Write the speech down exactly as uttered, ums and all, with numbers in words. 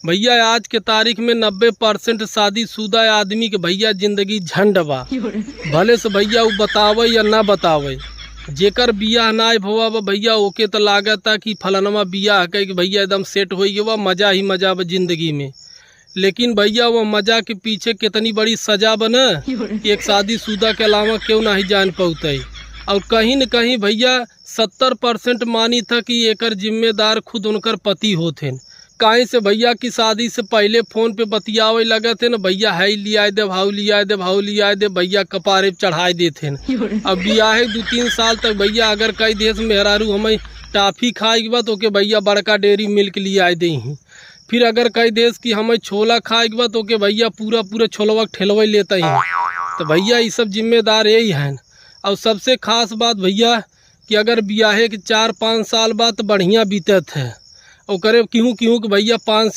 भैया, आज के तारीख में नब्बे परसेंट शादीशुदा आदमी के, भैया, जिंदगी झंड बा। भले से, भैया, उ बतावे या ना बतावे, जेकर बियाह ना भवा बा, भैया, ओके त लागता कि फलनवा बियाह कइ के, भैया, एकदम सेट होइ गवा, मजा ही मजा बा जिंदगी में। लेकिन भैया, वो मजा के पीछे कितनी बड़ी सजा बा ना, कि एक शादीशुदा के अलावा केहू नाही जान पउतइ। और कहीं न कहीं, भैया, सत्तर परसेंट मानी था कि एकर जिम्मेदार खुद उनकर पति होत हैं। काहे से, भैया, कि शादी से पहिले फोन पे बतियावे लगत हैं ना, "भैया, है लियाए दे, भाऊ लियाए दे, भाऊ लियाए दे", भैया, कपारे पे चढ़ाए देत हैं। अब बियाहे दू तीन साल तक, भैया, अगर कहि देस, "मेहरारू, हमें टाफी खाए के बा", तो ओके, भैया, बड़का डेयरी मिल्क लियाए देइहीं। फिर अगर कहि देस कि हमें छोला खाए के बा, तो ओके, भैया, पूरा पूरा छोलवा ठेलवे लेत ही। तो भैया, ई सब जिम्मेदार यही हैं। और सबसे खास बात, भैया, कि अगर बियाहे के चार पाँच साल बाद बढ़िया बीतत है, ओकरे केहू केहू के, भैया, पाँच